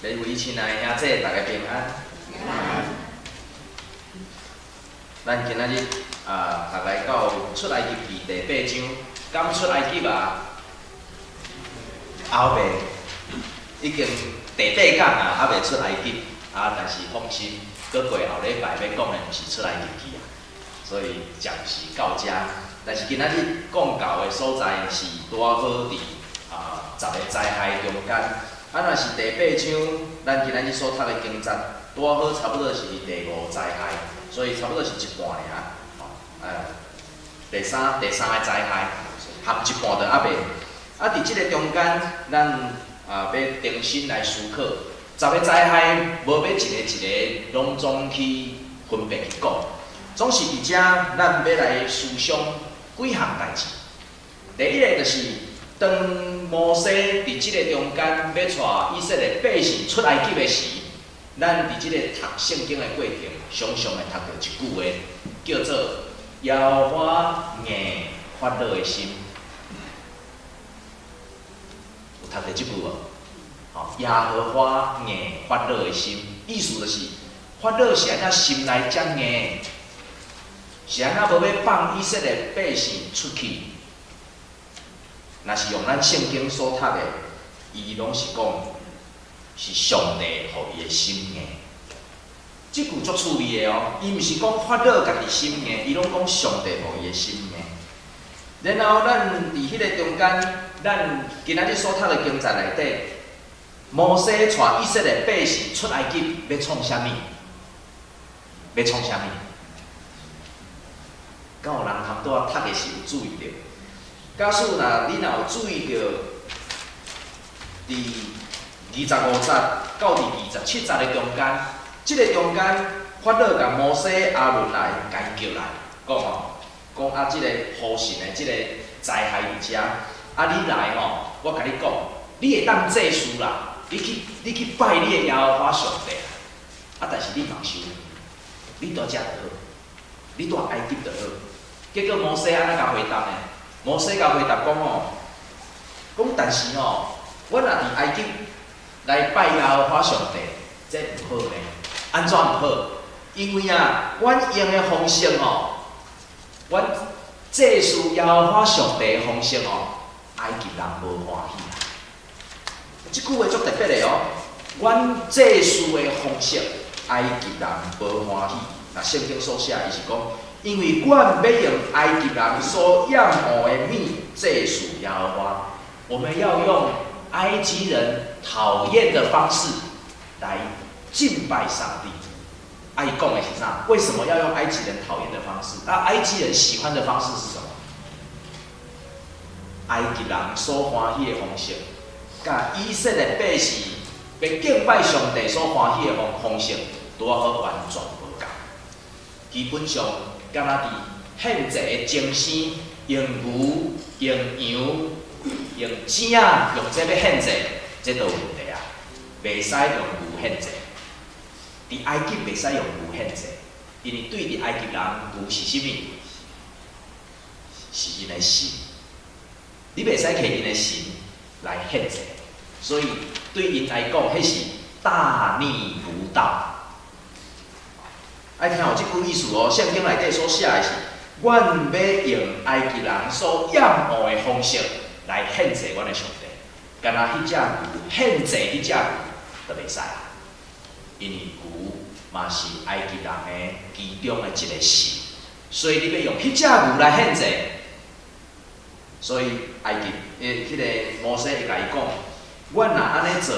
各位親愛的兄弟，大家平安。咱今仔日啊，讀來到出埃及記第八章，敢出埃及啊？猶未，已經第八講啊，猶未出埃及啊，但是放心，閣過後禮拜欲講的毋是出埃及記啊，所以暫時到遮。但是今仔日講到的所在是拄仔好佇啊十個災害中間。啊，若是第八章，咱今仔日所讀的經節，拄仔好差不多是佇第五災害，所以差不多是一半爾。吼，第三個災害，含一半就猶未。啊，佇這個中間，咱啊欲重新來思考十個災害，無欲一个一个攏總去分別去講，總是佇遮，咱欲來思想幾項代誌。第一个就是，當摩西佇這个中間欲帶以色列百姓出埃及的時，咱佇這个讀聖經的過程，常常會讀著一句話，叫做“耶和華硬法老的心”。有讀著這句無？吼，耶和華硬法老的心，意思就是法老是按怎心內遮硬，是按怎無欲放以色列百姓出去？若是用咱聖經所讀的，伊攏是講是上帝予伊的心硬。這句足趣味的哦，伊毋是講法老家己心硬，伊攏講上帝予伊的心硬。然後咱佇彼個中間，咱今仔日所讀的經節內底，摩西帶以色列百姓出埃及，欲創啥物？欲創啥物？敢有人頭拄仔讀的時有注意著？假使若你若有注意著，佇25節到佇27節的中間，這个中間，法老共摩西、亞倫來，共伊叫來，講吼，講啊，這个虎神的這个災害佇遮，啊，你來吼，我共你講，你會當祭司啦，你去拜你的耶和華上帝，啊，但是你莫收，你蹛遮就好，你蹛埃及就好。結果摩西按怎共回答呢？摩西共回答講吼，講但是吼，阮若佇埃及來拜耶和華上帝，這毋好呢。按怎毋好？因為啊，阮用的方式吼，阮祭祀耶和華上帝的方式吼，埃及人無歡喜啊。這句話足特別的哦，阮祭祀的方式，埃及人無歡喜。若聖經所寫，伊是講，因為阮欲用埃及人所厭惡的物祭祀耶和華，我們要用埃及人討厭的方式來敬拜上帝。啊，伊講的是啥？為什麼要用埃及人討厭的方式？那埃及人喜歡的方式是什麼？埃及人所歡喜的方式，佮以色列百姓欲敬拜上帝所歡喜的方式，拄仔好完全無仝。基本上，敢若佇獻祭的精牲，用牛、用羊、用糋仔，用這欲獻祭，這都有問題啊！袂使用牛獻祭。佇埃及袂使用牛獻祭，因為對佇埃及人，牛是啥物？是𪜶的神。你袂使摕𪜶的神來獻祭，所以對𪜶來講，彼是大逆不道。愛聽有這句意思哦，聖經內底所寫的是，阮欲用埃及人所厭惡的方式來獻祭阮的上帝，敢若彼隻牛獻祭彼隻牛就袂使啊，因為牛嘛是埃及人的其中的一個神，所以你欲用彼隻牛來獻祭，所以埃及的彼个摩西會共伊講，阮若按呢做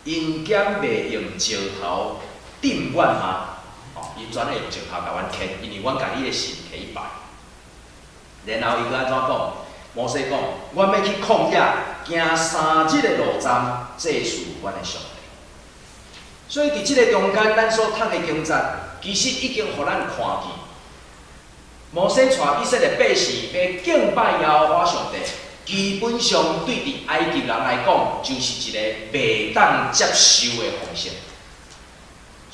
，𪜶敢袂用石頭擲阮嗎？哦，𪜶專會用石頭共阮牽，因為阮共你的神摕去拜。然後伊閣按怎講？摩西講，阮欲去曠野行3日的路程，祭祀阮的上帝。所以佇這个中間，咱所讀的經節，其實已經予咱看見，摩西帶以色列百姓欲敬拜耶和華上帝，基本上對佇埃及人來講，就是一個袂當接受的方式。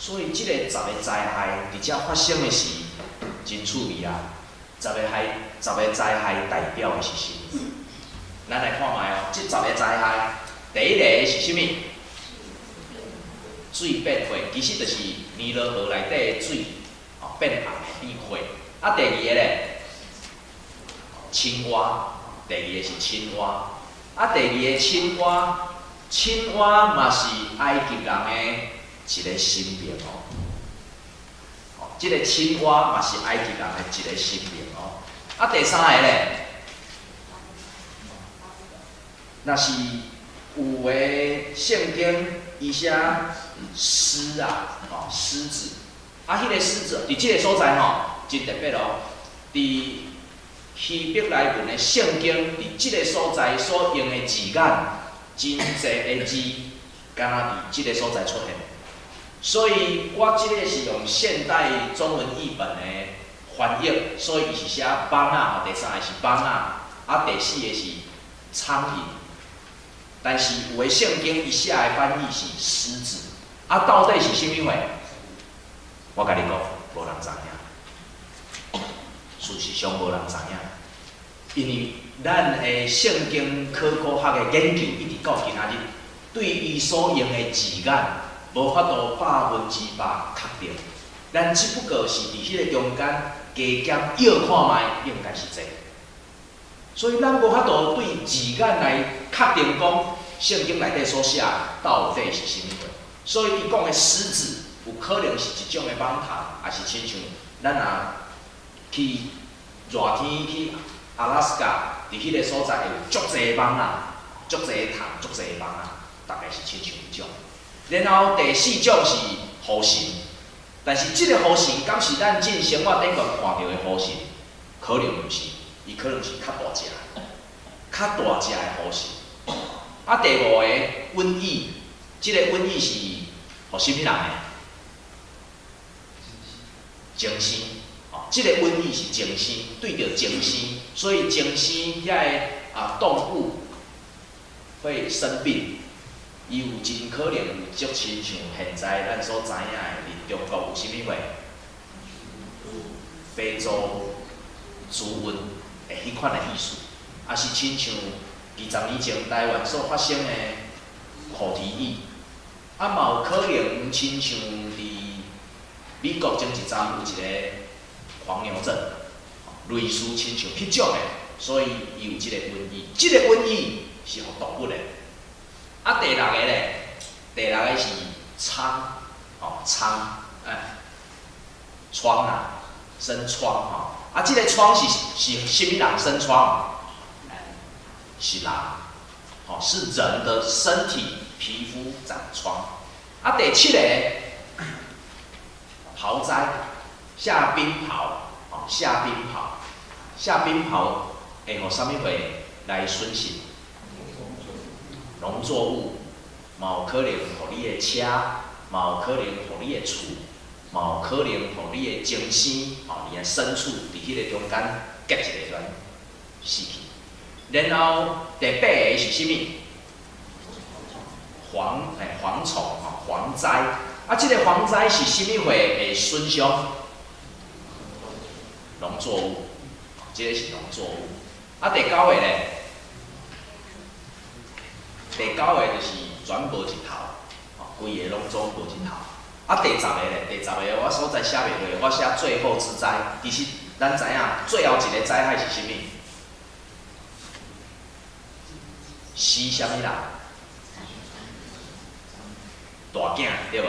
所以，這个十个災害佇遮發生的時，真趣味啊！十个災害代表的是啥物？咱來看覓哦，這十个災害，第一个是啥物？水變血，其實就是尼羅河內底的水，哦，變紅的變血。啊，第二个咧，青蛙，第二个是青蛙。啊，第二个青蛙，青蛙嘛是埃及人的一个神明哦。哦，這个青蛙嘛是埃及人的一個神明哦。啊，第三个咧，若是有的聖經伊寫獅啊，吼，獅子，啊，彼个獅子佇這个所在吼，真特別哦，佇希伯來文的聖經佇這个所在所用的字眼，真濟的字，敢若佇這个所在出現。所以我這个是用現代中文譯本的翻譯，所以伊是寫蠓仔，第三个是蠓仔，啊，第四个是蒼蠅。但是有的聖經伊寫的翻譯是獅子，啊，到底是啥物貨？我共你講，無人知影。事實上無人知影，因為咱的聖經考古學的研究一直到今仔日，對伊所用的字眼，無法度100%確定。咱只不過是佇彼个中間加減臆看覓，應該是這个。所以咱無法度對字眼來確定講聖經內底所寫到底是啥物貨。所以伊講的獅子有可能是一種的蠓蟲，抑是親像咱若去熱天去阿拉斯加，佇彼个所在會有足濟蠓仔、足濟蟲、足濟蠓仔，大概是親像彼種。然後第四種是河神，但是這个河神敢是咱進生活頂懸看著的河神？可能毋是，伊可能是較大隻、較大隻的河神。啊，第五个瘟疫，這个瘟疫是予啥物人的？精生，哦，這个瘟疫是精生，對著精生，所以精生遐个啊動物會生病，伊有真可能有足親像現在咱所知影的，佇中國有啥物貨？非洲豬瘟的彼款的意思，抑是親像20年前台灣所發生的口蹄疫，啊嘛有可能親像佇美國前一陣有一個黃牛症，類似親像彼種的，所以伊有這個瘟疫。這个瘟疫是予動物的。啊，第六个咧，第六个是瘡，哦，瘡，哎，瘡啊，生瘡吼。啊，這个瘡是啥物人生瘡？是人，吼，是人的身體皮膚長瘡。啊，第七个，雹災，下冰雹，哦，下冰雹，下冰雹會予啥物貨來損失？農作物，嘛有可能予你的車，嘛有可能予你的厝，嘛有可能予你的精生，吼，你的牲畜佇彼个中間結一个團死去。然後第八个是啥物？蝗哎，蝗蟲吼，蝗災。啊，這个蝗災是啥物貨會損傷？農作物，這个是農作物。啊，第九个咧？第九个就是全無日頭，吼，規个攏總無日頭。啊，第十个咧？第十个我所在寫袂落，我寫最後之災。其實咱知影，最後一个災害是啥物？死啥物人？大囝對無？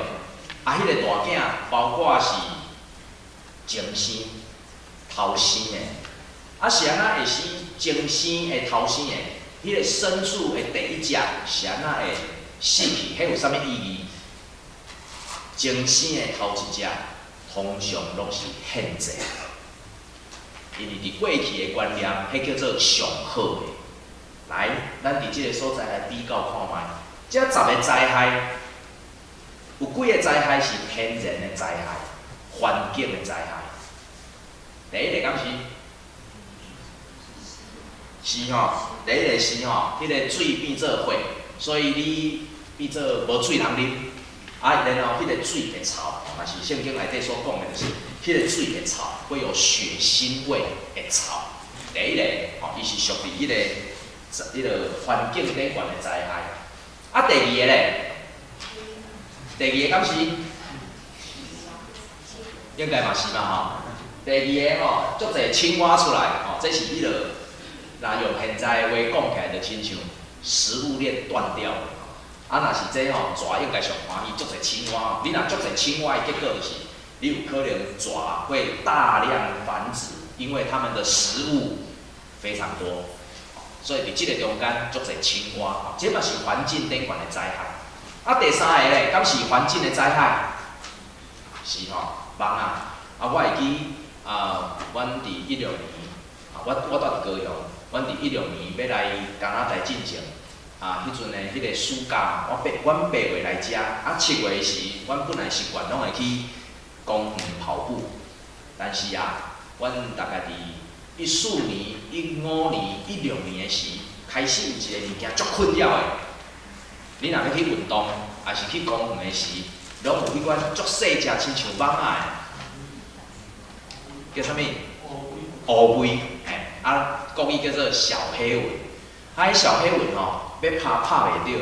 啊，彼个大囝包括是前生、頭生的，啊是按怎會死前生的頭生的？彼个牲畜的第一隻是按怎會死去？彼有啥物意義？前生的頭一隻通常攏是獻祭，因為佇過去的觀念，彼叫做上好的。來，咱佇這个所在來比較看覓，這十个災害，有幾个災害是天然的災害、環境的災害。第一個敢是？是吼，第一個是吼，彼个水變做血，所以你變做無水通啉。啊，然後彼个水會臭，嘛是聖經內底所講的，就是彼个水會臭，會有血腥味，會臭。第一個，吼，伊是屬於彼个環境頂懸的災害。啊，第二個咧，第二個敢是？應該嘛是嘛吼。第二个吼，足濟青蛙出來吼，這是彼落，若用現在的話講起來，就親像食物鏈斷掉了。啊，若是這吼，蛇應該上歡喜，足濟青蛙。你若足濟青蛙的結果就是，你有可能蛇會大量繁殖，因為它們的食物非常多。所以佇這个中間足濟青蛙，這嘛是環境頂懸的災害。啊，第三个咧，敢是環境的災害？是吼，蠓仔。啊，我會記啊，阮佇16年，啊，我住佇高雄，阮佇一六年欲來加拿大進前，啊，彼陣的彼个暑假，阮八月來遮，啊，7月時，阮本來習慣攏會去公園跑步，但是啊，阮大概佇14年、15年、16年的時，開始有一個物件足困擾的。你若欲去運動，抑是去公園的時，攏有彼款足細隻，親像蠓仔的，叫啥物？烏龜，嘿，啊，國語叫做小黑蚊。啊，彼小黑蚊吼，欲拍拍袂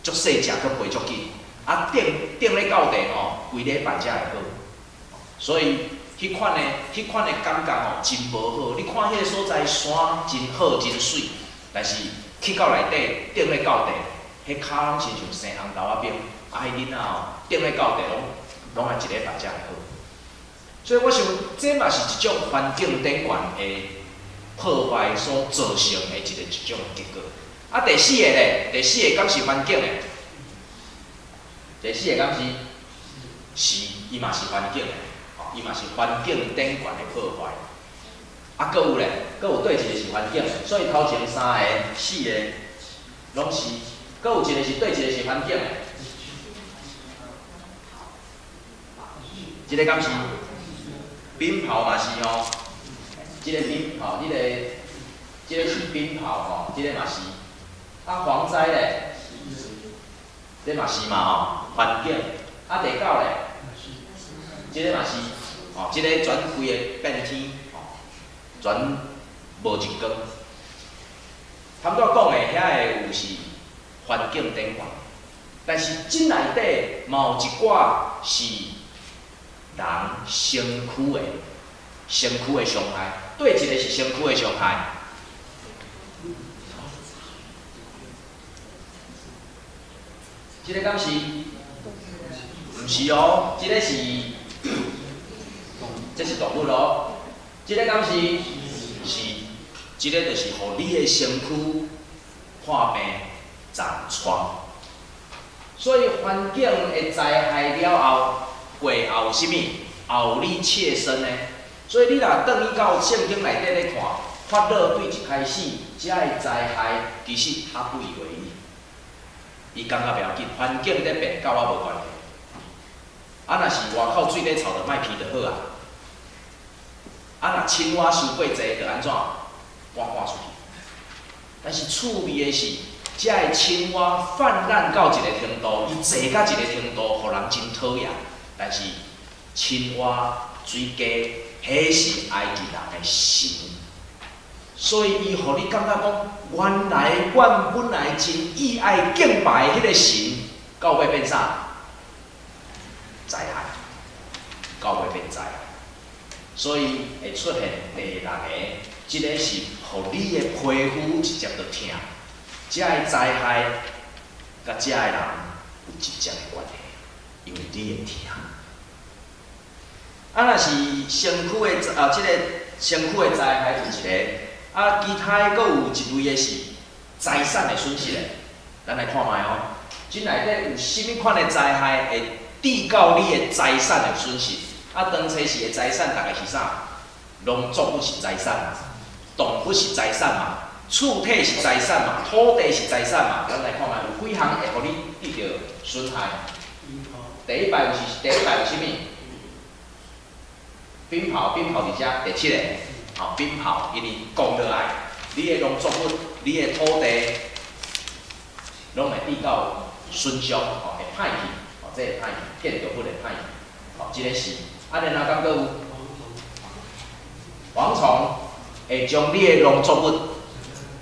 著，足細隻，閣飛足緊。啊，叮叮咧到地吼，規禮拜才會好。所以，彼款的感覺吼，真無好。你看彼个所在山真好真媠，但是去到內底，叮咧到地，彼跤攏親像生紅豆仔冰。啊，彼囡仔吼，叮咧到地，攏愛一禮拜才會好。所以我想，這嘛是一種環境頂懸的破壞所造成的一種結果。啊，第四个咧，第四个敢是環境的？第四个敢是？是，伊嘛是環境的，吼，伊嘛是環境頂懸的破壞。啊，閣有咧，閣有佗一個是環境的，所以頭前三个、四個攏是，閣有一個是佗一個是環境的。這个敢是？冰雹嘛是吼，這个冰吼，這个是冰雹吼，這个嘛是。啊，蝗災咧，這嘛是嘛吼，環境。啊，第九咧，這个嘛是，吼，這個全規个變天，吼，全無一光。頭拄仔講的遐个有是環境頂懸，但是這內底嘛有一寡是人身軀的傷害。佗一个是身軀的傷害？這個敢是？毋是哦，這個是，這是動物哦。這個敢是？是，這個就是予你的身軀破病長瘡。所以環境的災害了後，過後有啥物？後有你切身的。所以你若轉去到聖經內底咧看，法老對一開始遮的災害，其實他不以為意，伊感覺袂要緊，環境咧變，佮我無關係。啊，若是外口水咧臭，就莫鼻就好啊。啊，若青蛙傷過濟，就按怎？趕趕出去。但是趣味的是，遮的青蛙泛濫到一个程度，伊濟到一个程度，予人真討厭。但是青蛙、水雞，彼是埃及人的神，所以伊予你感覺講，原來阮本來真意愛敬拜的彼个神，到尾變啥？災害，到尾變災害。所以會出現第六個，這个是予你的皮膚直接就疼，這个災害佮這个人有直接的關係，因為你會疼。啊，若是身軀的啊，這个身軀的災害有一个，啊，其他的閣有一類的是財產的損失的。咱來看覓哦，這內底有啥物款的災害會致到你的財產的損失？啊，當初時的財產大概是啥？農作物是財產嘛，動物是財產嘛，厝體是財產嘛，土地是財產嘛。咱來看覓有幾項會予你得著損害？第一擺有是第一擺有啥物？冰雹，冰雹佇遮第七个，吼，冰雹，因為降落來，你的農作物、你的土地，攏會致到損傷，吼，會歹去，吼，這會歹去，建築物會歹去，吼，這个是。啊，然後敢閣有蝗蟲會將你的農作物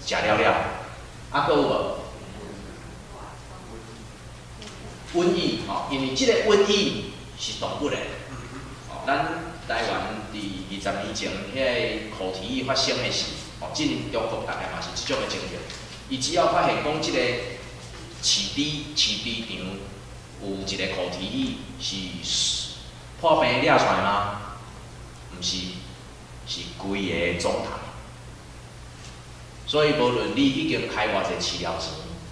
食了了，啊，閣有無？瘟疫吼，因為這个瘟疫是動物的。吼，咱台灣佇20年前彼个口蹄疫發生的時，吼，進中國大概嘛是這種的情形。伊只要發現講這个飼豬場有一个口蹄疫是破病掠出來嗎？毋是，是規个總台。所以無論你已經開偌濟飼料錢，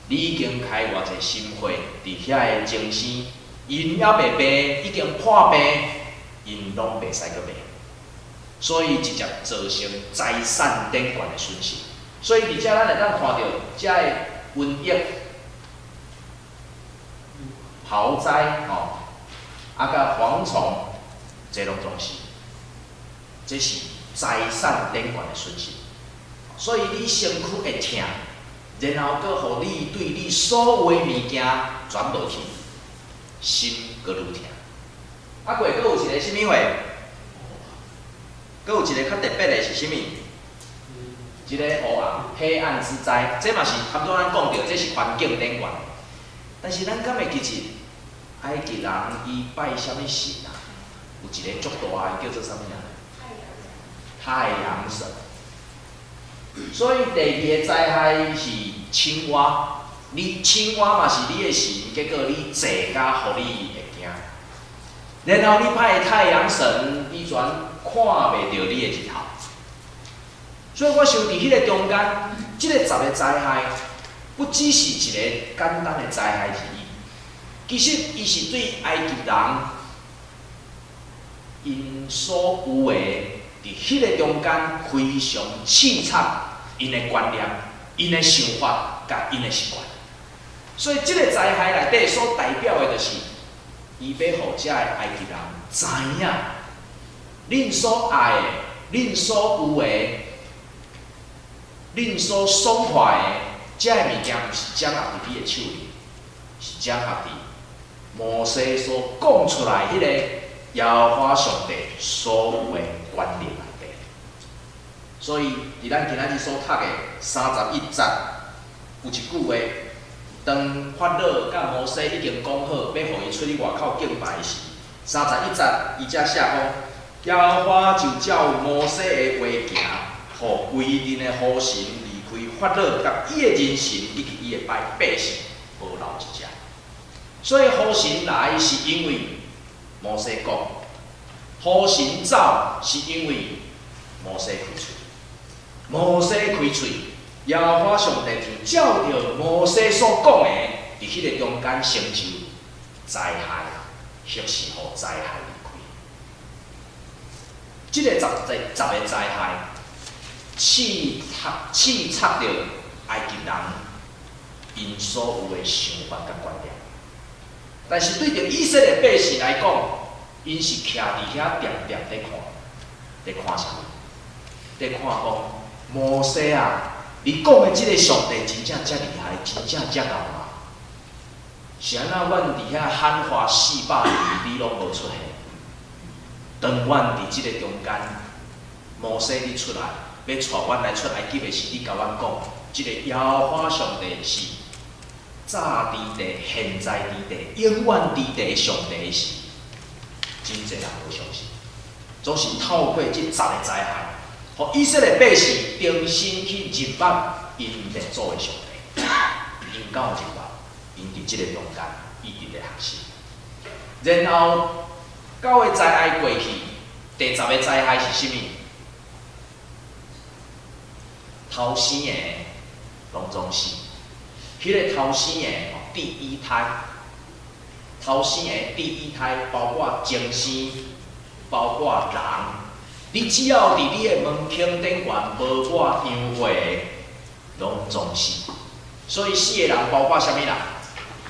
你已經開偌濟心血佇遐个精生，𪜶猶未病，已經破病，𪜶攏袂使閣賣。所以直接造成財產頂懸的損失。所以佇遮咱會當看著遮个瘟疫、雹災吼，啊佮蝗蟲，這攏總是，這是財產頂懸的損失。所以你身軀會疼，然後閣予你對你所有的物件全無去，心閣愈疼。啊，過閣有一个啥物貨？閣有一个較特別的是啥物？這个烏暗、黑暗之災，這嘛是差不多咱講著，這是環境頂懸。但是咱敢會記得埃及人伊拜啥物神啊？有一个足大的叫做啥物啊？太陽神。所以第二个災害是青蛙，你青蛙嘛是你的神，結果你坐甲予你會驚。然後你拜太陽神，你全看袂著你的日頭。所以我想佇彼个中間，這个十个災害，不只是一个簡單的災害而已。其實伊是對埃及人𪜶所有的佇彼个中間非常淒慘，𪜶的觀念、𪜶的想法、佮𪜶的習慣。所以這个災害內底所代表的，就是伊欲予遮个埃及人知影，恁所愛的、恁所有的、恁所爽快的，遮个物件，毋是掌握佇你的手裡，是掌握佇摩西所講出來彼個耶和華上帝所有的權力內底。所以，佇咱今仔日所讀的31節，有一句話：當法老佮摩西已經講好，欲予伊出去外口敬拜時，31節伊才寫講，耶和華就照摩西的話行，予歸陣的雨神離開法老佮伊的人神以及伊的百姓，無留一隻。所以雨神來是因為摩西講，雨神走是因為摩西開喙。摩西開喙，耶和華上帝就照著摩西所講的，佇彼个中間成就災害，或是予災害離開。這个十個災害，刺插著埃及人𪜶所有的想法佮觀念。但是對著以色列百姓來講，𪜶是徛佇遐恬恬佇看，佇看啥物？佇看講摩西啊，你講的這个上帝真正遮厲害，真正遮𠢕嗎？是按怎阮佇遐喊話400年，你攏無出現？當阮佇這个中間，摩西你出來，欲帶阮來出埃及的時，你共阮講，這个耶和華上帝是早佇地、現在佇地、永遠佇地的上帝時，真濟人無相信，總是透過這十个災害，予以色列百姓重新去認捌𪜶列祖的上帝，𪜶敢有認捌？𪜶佇這个中間一直咧學習，然後九个災害過去，第十個災害是啥物？頭生的攏總死。彼个頭生的第一胎，頭生的第一胎包括精生，包括人。你只要佇你的門框頂懸無抹羊血的，攏總死。所以死的人包括啥物人？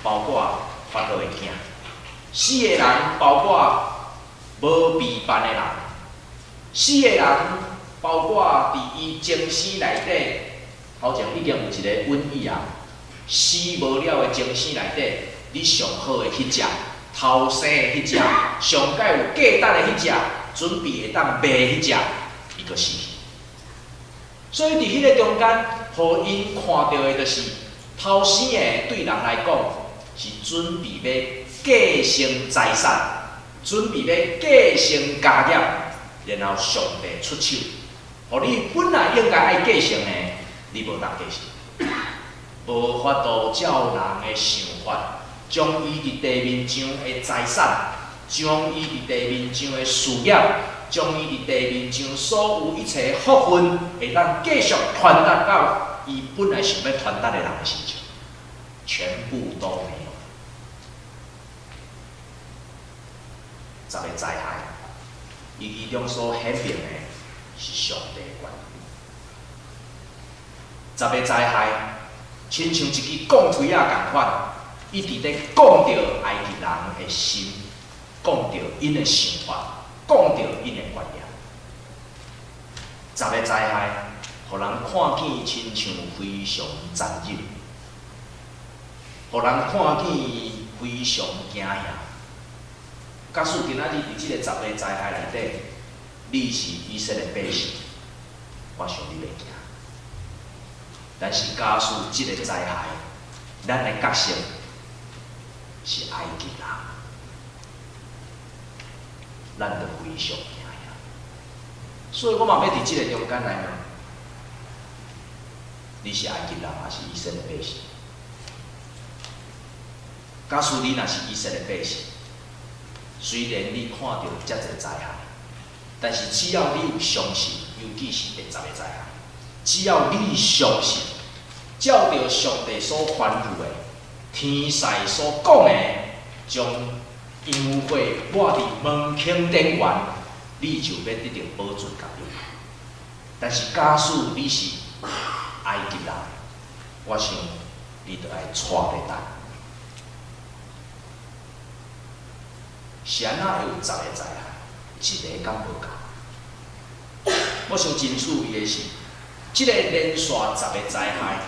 包括法老的囝。死的人包括無備辦的人。死的人包括佇伊精生內底，頭前已經有一個瘟疫啊。死無了的精生內底，你上好的彼隻，頭生的彼隻，上蓋有價值的彼隻，準備會當賣彼隻，伊閣死去。所以佇彼个中間，予𪜶看著的就是頭生的對人來講，是準備欲繼承財產，準備欲繼承家業，然後上帝出手，予你本來應該愛繼承的，你無當繼承，無法度照人的想法，將伊佇地面上的財產，將伊佇地面上的事業，將伊佇地面上所有一切福分，會當繼續傳達到伊本來想欲傳達的人的身上，全部都沒有。十个災害，伊其中所顯明的是上帝權能。十个災害，親像一支摃錘仔仝款，一直咧講著埃及人的心，講著𪜶的想法，講著𪜶的觀念。十个災害，予人看見親像非常殘忍，予人看見非常驚嚇。假使今仔日佇這個十个災害內底，你是以色列百姓，我想你袂驚。但是假使這个災害，咱的角色是埃及人，咱就非常驚嚇。所以我嘛欲佇這个中間來問：你是埃及人，抑是以色列百姓？假使你若是以色列百姓，雖然你看著遮濟災害，但是只要你有相信，尤其是第十个災害，只要你相信，照著上帝所吩咐的，天使所講的，將羊血抹佇門框頂懸，你就欲得著保存佮庇護。但是假使你是埃及人，我想你著愛掣咧等。是按怎會有十个災害？一個敢無夠？我想真趣味的是，這个連續十个災害，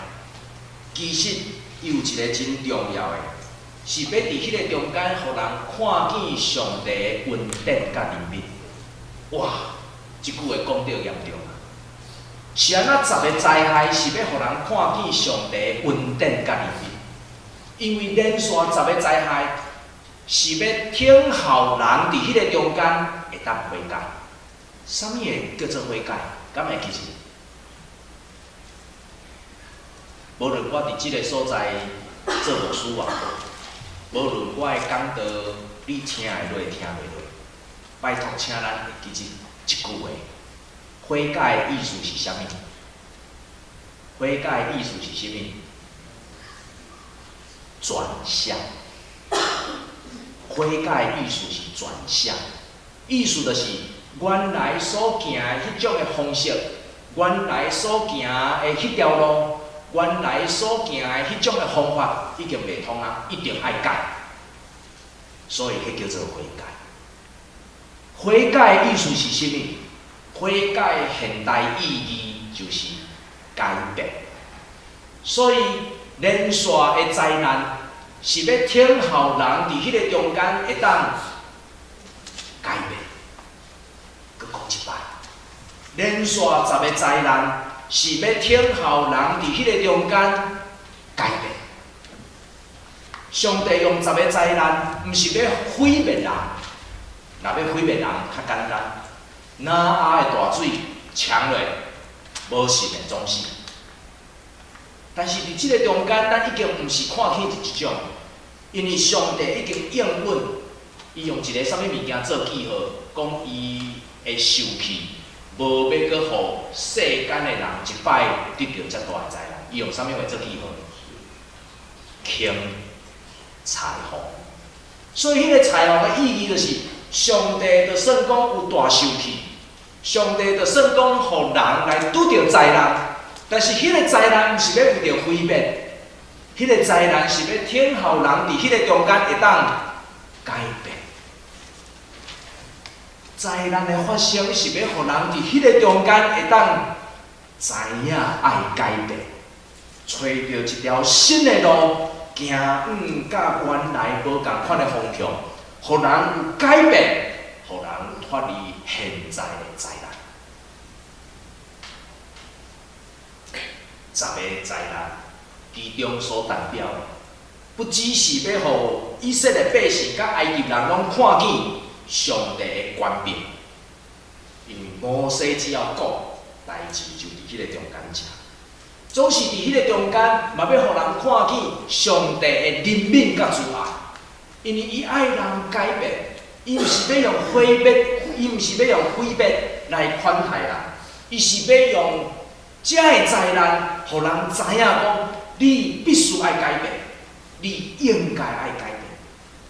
其實伊有一个真重要的，是欲佇彼个中間，予人看見上帝的恩典佮憐憫。哇！這句話講著嚴重啊！是按怎十个災害是欲予人看見上帝的恩典佮憐憫？因為連續十个災害是欲聽候人佇彼个中間會當悔改。啥物會叫做悔改？敢會記得？無論我佇這个所在做牧師偌好，無論我的講道你聽會落聽袂落，拜託請咱會記得一句話：悔改的意思是啥物？悔改的意思是啥物？轉向。悔改的意思是轉向，意思就是原來所行的彼種的方式，原來所行的彼條路，原來所行的彼種的方法已經袂通啊，一定愛改。所以，彼叫做悔改。悔改的意思是啥物？悔改的現代意義就是改變。所以，連續的災難是欲聽候人佇彼个中間會當改變。閣講一擺，連續十个災難是欲聽候人佇彼个中間改變。上帝用十个災難，毋是欲毀滅人，若欲毀滅人較簡單，挪亞的大水衝落，無信的總死。但是佇這个中間，咱已經毋是看見是這種，因為上帝已經應允，伊用一个啥物物件做記號，講伊會受氣，無欲閣予世間的人一擺得著遮大的災難。伊用啥物話做記號？傾彩虹。所以，彼个彩虹的意義就是，上帝就算講有大受氣，上帝就算講予人來拄著災難，但是彼个災難毋是欲為著毀滅，彼个災難是欲聽候人佇彼个中間會當改變。災難的發生是欲予人佇彼个中間會當知影愛改變，揣著一條新的路，行往佮原來無仝款的方向，予人有改變，予人脫離現在的災難。十个災難其中所代表的，不只是欲予以色列百姓佮埃及人攏看見上帝的權柄，因為摩西只要講，代誌就佇彼个中間成。總是佇彼個中間，嘛欲予人看見上帝的憐憫佮慈愛，因為伊愛人改變，伊毋是欲用毀滅，伊毋是欲用毀滅來款待人，伊是欲用這个災難，予人知影講，你必須愛改變，你應該愛改變，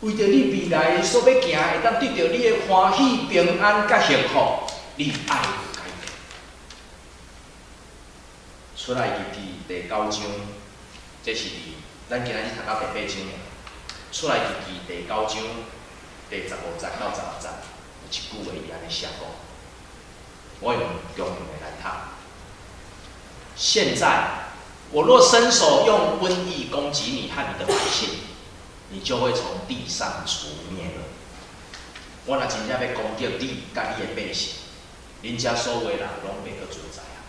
為著你未來所欲行，會當得著你的歡喜、平安佮幸福，你愛改變。出埃及記第九章，這是佇咱今仔日讀到第八章。出埃及記第九章第15節到16節，有一句話伊按呢寫講，我用中文的來讀。現在，我若伸手用瘟疫攻擊你和你的百姓，你就會從地上除滅了。我若真正欲攻擊你佮你的百姓，恁遮所有的人攏袂閣存在啊。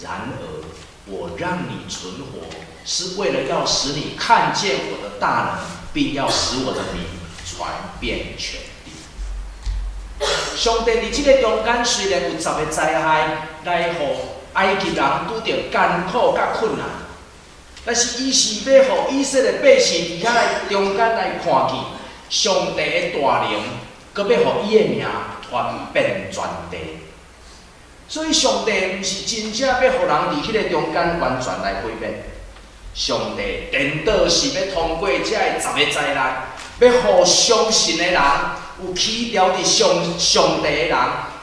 然而，我讓你存活，是為了要使你看見我的大能，並要使我的名傳遍全地。上帝佇這個中間雖然有十个災害來予埃及人拄著艱苦佮困難，但是伊是欲予以色列百姓佇遐來中間來看見上帝的大能，閣欲予伊的名傳遍全地。所以上帝毋是真正欲予人佇彼个中間完全來毀滅，上帝顛倒是欲通過這个十个災難，欲予相信的人，有起牢佇上帝的人，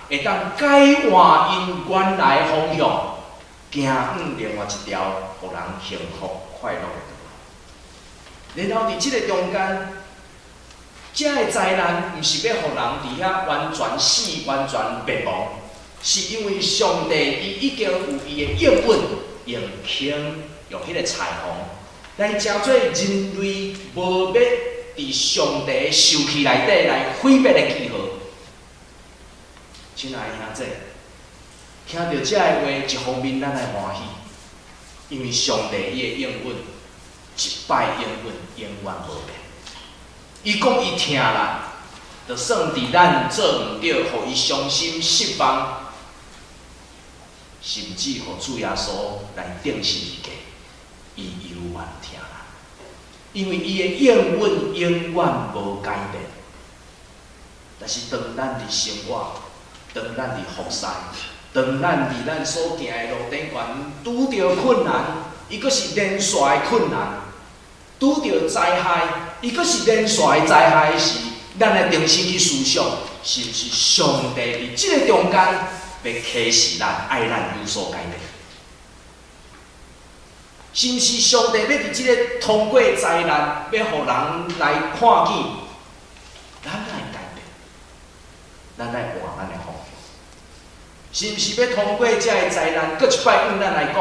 會當改換𪜶原來的方向，行往另外一條予人幸福快樂的道路。然後佇這个中間，這个災難毋是欲予人佇遐完全死、完全滅亡，是因為上帝伊已經有伊的應允，用輕用彼個彩虹來成做人類無欲佇上帝受氣內底來毀滅的記號。親愛的兄弟，聽著這个話，一方面咱愛歡喜，因為上帝伊的應允，一擺應允永遠無變。伊講伊疼咱，就算佇咱做毋著，予伊傷心失望，甚至予主耶穌來釘十字架，伊猶原疼咱，因為伊的應允永遠無改變。但是當咱佇生活，當咱佇服侍，當咱佇咱所行的路頂懸拄著困難，伊閣是連續的困難，拄著災害，伊閣是連續的災害時，咱來重新去思想，是毋是上帝佇這个中間欲啟示咱，愛咱有所改變？是毋是上帝欲佇這个通過災難，欲予人來看見，咱愛改變，咱愛換咱的方向？是毋是欲通過這个災難，閣一擺向咱來講？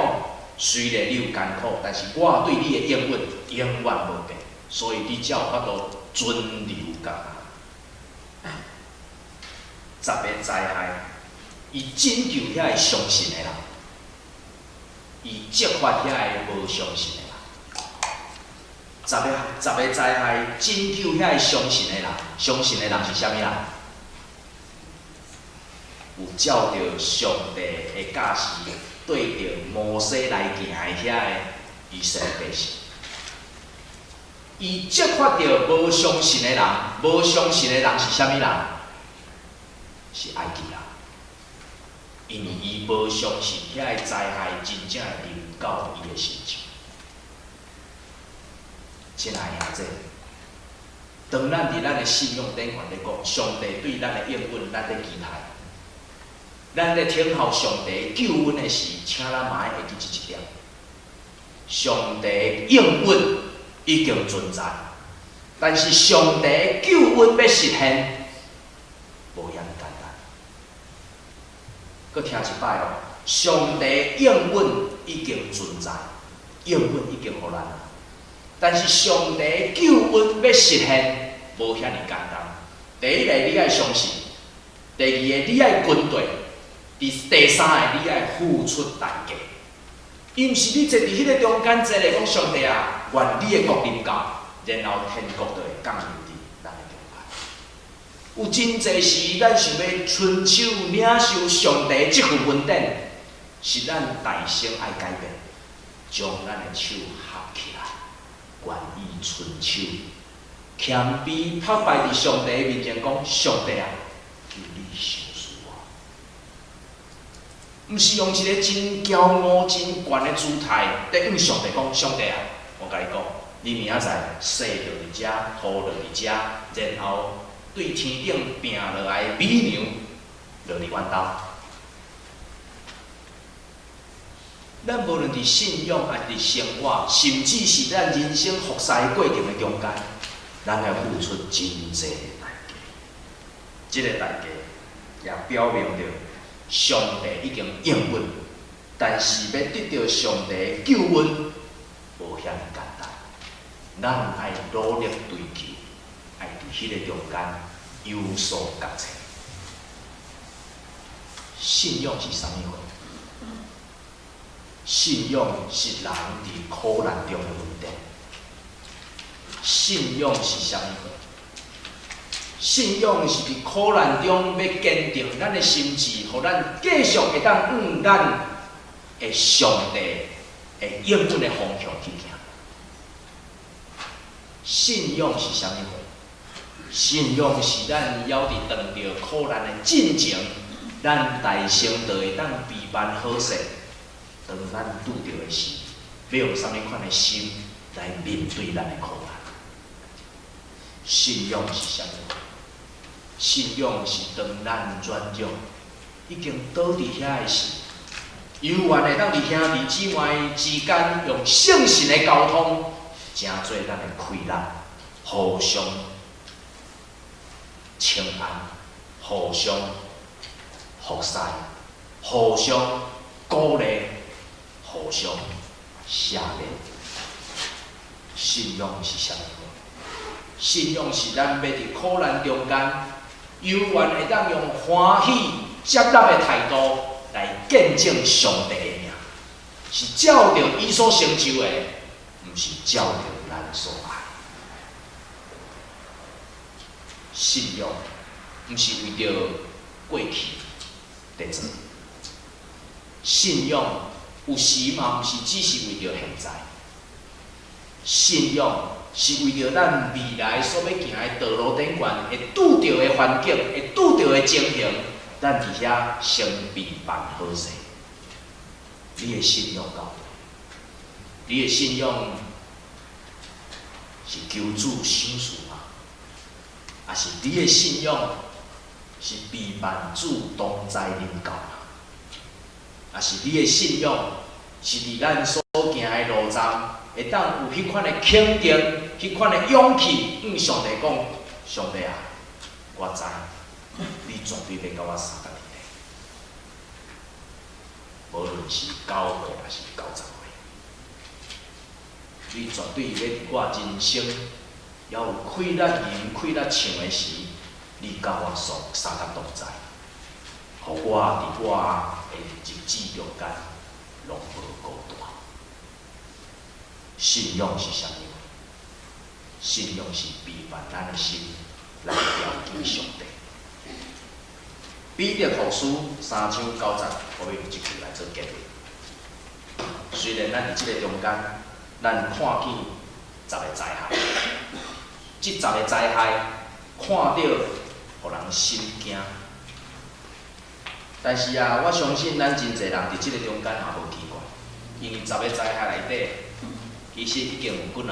雖然你有艱苦，但是我對你的應允永遠無變，所以你才有法度存留落來。十个災害，伊拯救遐个相信的人，伊責罰遐个無相信的人。十个災害拯救遐个相信的人，相信的人是啥物人？有照著上帝的教示，對著摩西來行的遐個以色列百姓。伊責罰著無相信的人，無相信的人是啥物人？是埃及人，因為伊無相信遐个災害真正會臨到伊的身上。親愛的兄弟，當咱佇咱的信仰頂懸咧講，上帝對咱的應允，咱咧期待，咱咧等候上帝救恩的時，請咱嘛愛會記這一點。上帝應允已經存在，但是上帝救恩欲實現，無遐爾簡單。閣聽一擺哦，上帝應允已經存在，應允已經予咱，但是上帝救恩欲實現，無遐爾簡單。第一个你愛相信，第二个你愛跟對，第三个你愛付出代價。伊毋是你坐佇彼个中間坐咧講上帝啊，願你的國臨到，然後天國就會降臨佇咱的中間。有真濟時，咱想欲伸手領受上帝這份恩典，是咱大聲愛改變，將咱的手合起來，願意伸手，謙卑拍敗佇上帝面前講：上帝啊，求你賞賜我。毋是用一个真驕傲、真懸的姿態，佇向上帝講：上帝啊，我共你講，你明仔載雪落佇遮，雨落佇遮，然後對天頂拚落來的米娘落佇阮兜。咱無論佇信仰，抑是佇生活，甚至是咱人生服侍過程的中間，咱愛付出真濟的代價。這個代價也表明著上帝已經應允，但是欲得著上帝的救恩，無遐爾簡單。咱愛努力追求，愛佇彼个中間有所覺醒。信仰是啥物貨？信仰是人佇苦難中的恩典。信仰是啥物貨？信仰是佇苦難中欲堅定咱的心志，予咱繼續會當向咱的上帝的應允的方向去行。信仰是啥物貨？信仰是咱猶佇當著苦難的進前，咱大聲就會當備辦好勢。當咱拄著的時，欲用啥物款的心來面對咱的苦難？信仰是啥物？信仰是當咱軟弱，已經倒佇遐的時，猶原會當佇兄弟姊妹之間用聖神的交通，成做咱的氣力，互相請安，互相服侍，互相鼓勵，互相赦免。信仰是啥物？信仰是咱欲佇苦難中間，猶原會當用歡喜接納的態度來見證上帝的名，是照著伊所成就的，毋是照著咱所愛。信仰毋是為著過去佇做，信仰有時嘛毋是只是為著現在，信仰是為著咱未來所欲行的道路頂懸會拄著的環境，會拄著的情形，咱佇遐先備辦好勢。你的信仰到佗？你的信仰是求主賞賜嗎？抑是你的信仰是備辦主同在臨到嗎？抑是你的信仰是佇咱所行的路站，會當有彼款的肯定、彼款的勇氣，向上帝講：上帝啊，我知你絕對欲佮我相佮佇咧。無論是9歲抑是90歲，你絕對欲佇我人生猶有氣力吟、氣力唱的時，你佮我相相佮同在，予我佇我的日子中間攏無孤單。信仰是啥物？信仰是備辦咱的心來朝見上帝。彼得後書3章9節，我欲用這句來做結論。雖然咱佇這個中間，咱看見十个災害，這十个災害看著予人心驚。但是啊，我相信咱真濟人佇這個中間也無奇怪，因為十个災害內底，其實已經有幾若個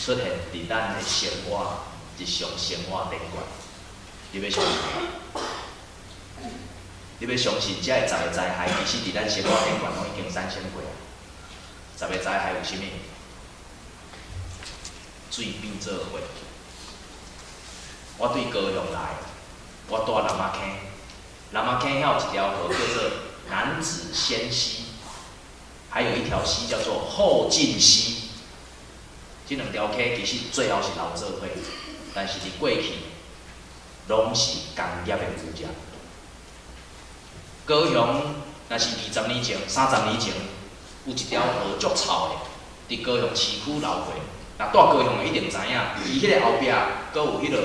出現佇咱的生活、日常生活頂懸。你欲相信無？你欲相信這个十个災害，其實佇咱生活頂懸攏已經產生過啊？十个災害有啥物？水變做血。我對高雄來，我住南仔坑，南仔坑遐有一條河叫做楠梓仙溪，還有一條溪叫做後進溪。這兩條溪其實最後是流做伙，但是佇過去攏是工業的污染。高雄若是20年前、30年前，有一條河足臭的，佇高雄市區流過。若住高雄的一定知影，伊彼个後壁閣有彼个，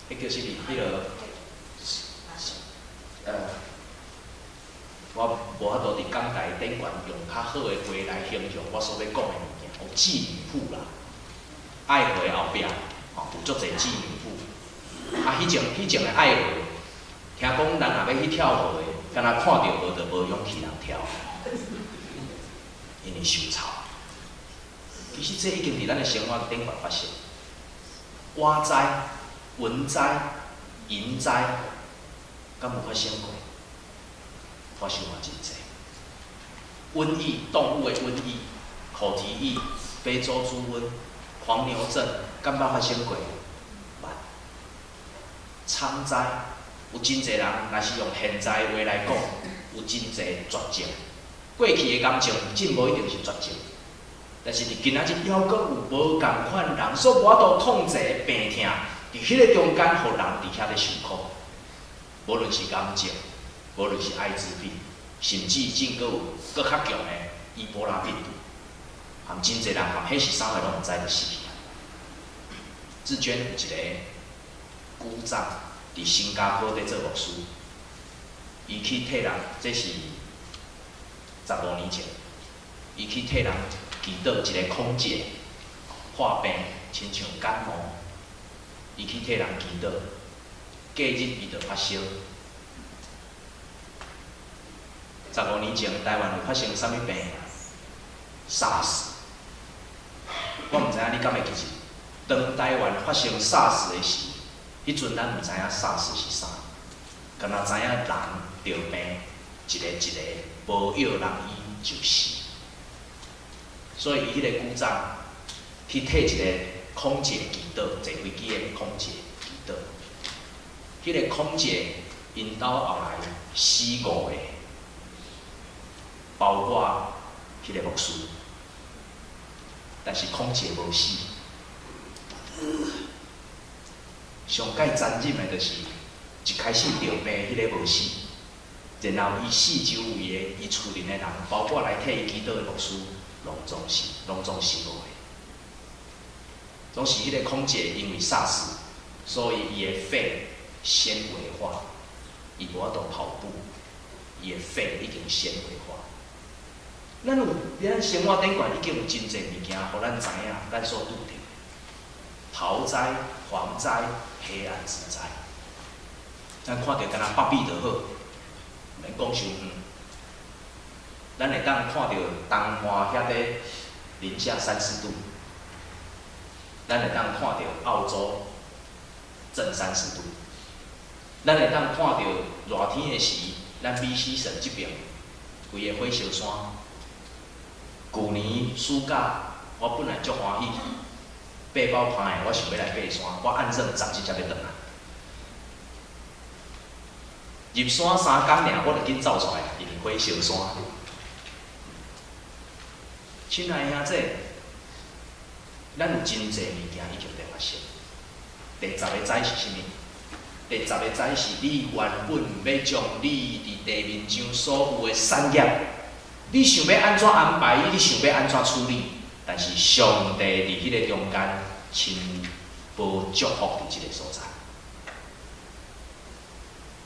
彼叫啥物？彼个，我無法度佇講台頂懸用較好的話來形容我所欲講的物件。有妓女鋪啦，愛河的後壁，吼，有足濟妓女鋪。啊，彼種的愛河，聽講咱若欲去跳河的，敢若看著河就無勇氣通跳，因為傷臭。其實這已經佇咱的生活頂懸發生。蛙災、蚊災、蠅災，敢有發生過？發生嘛真濟。瘟疫，動物的瘟疫，口蹄疫、非洲豬瘟、狂牛症，敢捌發生過？捌。瘡災，有真濟人，若是用現在話來講，有真濟絕症。過去的癌症，真無一定是絕症，但是佇今仔日，猶閣有無仝款人所無法度控制的病痛，佇彼个中間，予人佇遐咧受苦。無論是癌症，無論是愛滋病，甚至真閣有閣較強的伊波拉病毒，含真濟人含彼是啥貨攏毋知就死去啊。志娟有一个姑丈佇新加坡佇做牧師，伊去替人，這是15年前，伊去替人祈禱一个空姐破病，親像感冒，伊去替人祈禱，隔日伊就發燒。15年前，台灣有發生啥物病？SARS。我毋知影你敢會記得，當台灣發生 SARS 的時，彼陣咱毋知影 SARS 是啥，干焦知影人著病，一个一个無藥人醫就死。所以伊彼個姑丈去替一個空姐祈禱，坐飛機的空姐祈禱。彼個空姐𪜶兜後來死五個，包括彼個牧師，但是空姐無死。上蓋殘忍的，就是一開始著病彼个無死，然後伊四周圍的伊厝裡的人，包括來替伊祈禱的牧師，攏總死，攏總死五個。總是彼個空姐因為 SARS，所以伊的肺纖維化，伊無法度跑步，伊的肺已經纖維化。咱有咱生活頂懸已經有真濟物件，予咱知影，咱所拄著雹災、蝗災、黑暗之災。咱看著敢若北美就好，免講傷遠。咱會當看著東岸遐咧零下30度，咱會當看著澳洲正30度，咱會當看著熱天的時，咱美西省這爿規個火燒山。舊年暑假，我本來足歡喜，爬包攀的，我想欲來爬山，我按算10日才欲轉來。入山3工爾，我就緊走出來，因為火燒山。親愛的兄弟，咱有真濟物件已經佇發生。第十个災是啥物？第十个災是你原本欲將你佇地面上所有的產業，你想欲按怎安排，你想欲按怎處理，但是上帝佇彼個中間，親無祝福佇這个所在。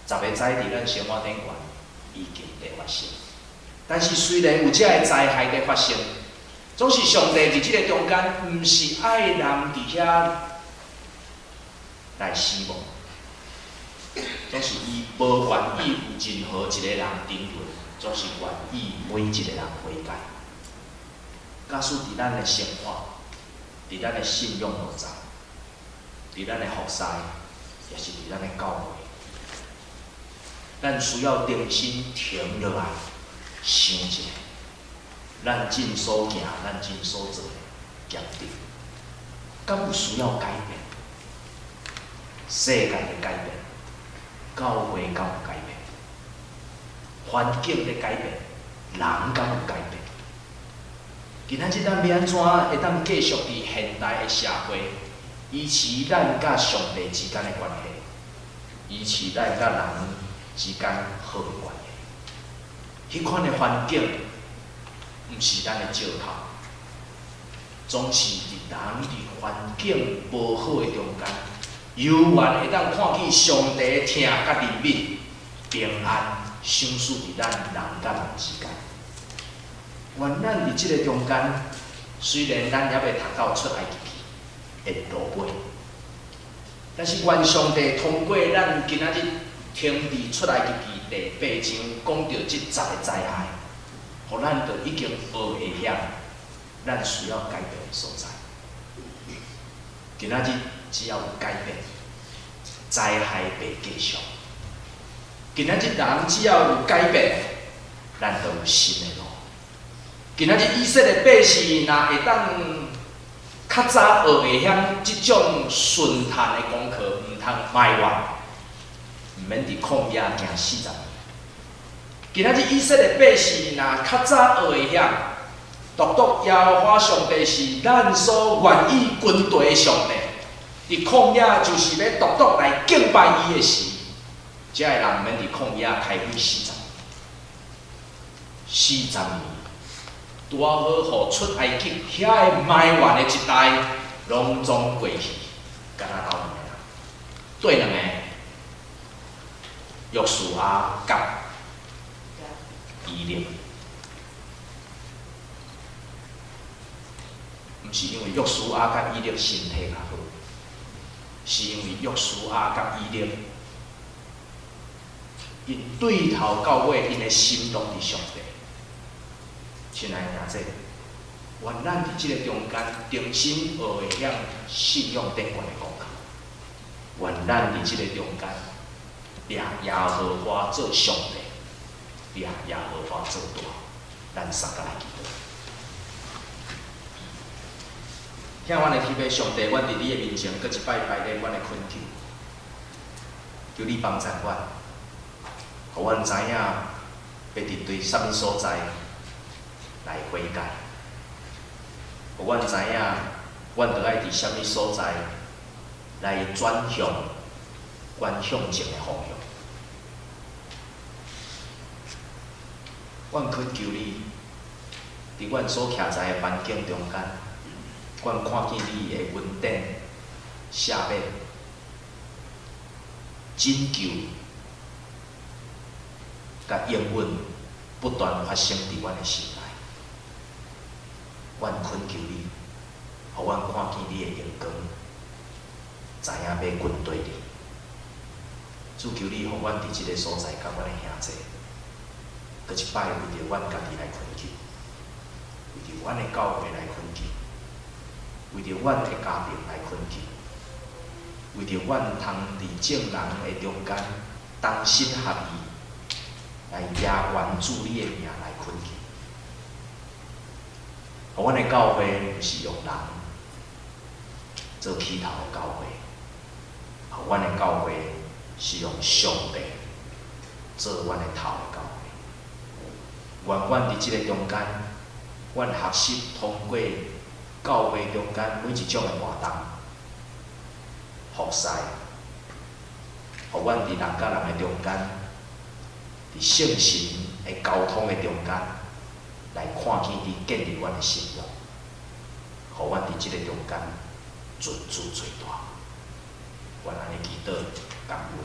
十个災佇咱生活頂懸已經佇發生，但是雖然有這个災害佇發生，總是上帝佇這个中間，毋是愛人佇遐來死亡，總是伊無願意有任何一個人沉淪，總是願意每一個人悔改。假使佇咱的生活，佇咱的信仰路上，佇咱的服侍，抑是佇咱的教會，咱需要重新停落來想一下，咱盡所行、咱盡所做的決定，敢有需要改變？世界的改變，教會敢有改變？環境的改變，人敢有改變？今仔日咱欲按怎會當繼續佇現代的社會，維持咱佮上帝之間的關係，維持咱佮人之間好的關係？彼款的環境，毋是咱的借口。總是佇人佇環境無好的中間，猶原會當看見上帝疼佮憐憫、平安，賞賜佇咱人佮人之間。願咱佇這個中間，雖然咱猶未讀到出埃及記的落尾，但是願上帝通過咱今仔日聽佇出埃及記第八章講著這十个災害，予咱就已經學會曉咱需要改變的所在。今仔日只要有改變，災害袂繼續。今仔日人只要有改變，咱就有新的路。今仔日以色列百姓若會當較早學會曉這種順趁的功課，毋通埋怨，毋免佇曠野行40年。今仔日以色列百姓若較早學會曉，獨獨耶和華上帝是咱所願意跟隨的上帝，佇曠野就是欲獨獨來敬拜伊的時，這个人毋免佇曠野開費四十年，40年，拄仔好，予出埃及遐个埋怨的一代，攏總過去，敢若留兩个人，對兩個，約書亞佮以勒，毋是因為約書亞佮以勒身體較好，是因為約書亞佮以勒，𪜶對頭到尾，𪜶的心攏佇上帝。親愛的兄弟，願咱佇這個中間重新學會曉信仰頂懸的功課。願咱佇這個中間，掠耶和華做上帝，掠耶和華做大，咱相佮來祈禱。疼阮的天父上帝，阮佇你的面前，閣一擺擺咧阮的懇求，求你幫贊阮，予阮知影欲佇對啥物所在來悔改，予阮知影，阮著愛佇啥物所在來轉向，阮向前的方向。阮懇求你，佇阮所徛在的環境中間，阮看見你的恩典、赦免、拯救，佮應允不斷發生佇阮的心內。阮懇求你，予阮看見你的榮光，知影欲跟隨你。主求你，予阮佇這个所在，佮阮的兄弟，閣一擺為著阮家己來懇求，為著阮的教會來懇求，為著阮的家庭來懇求，為著阮通佇眾人的中間同心合意來耶願主你的名來懇求。予阮的教會毋是用人做起頭的教會，予阮的教會是用上帝做阮的頭的教會。願阮佇這个中間，阮學習通過教會中間每一種的活動、服侍，予阮佇人佮人的中間，佇聖神的溝通的中間，來看見你建立阮的信仰，予阮佇這个中間尊主最大。阮按呢祈禱感恩，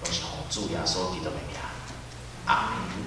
攏是奉主耶穌基督的名，阿門。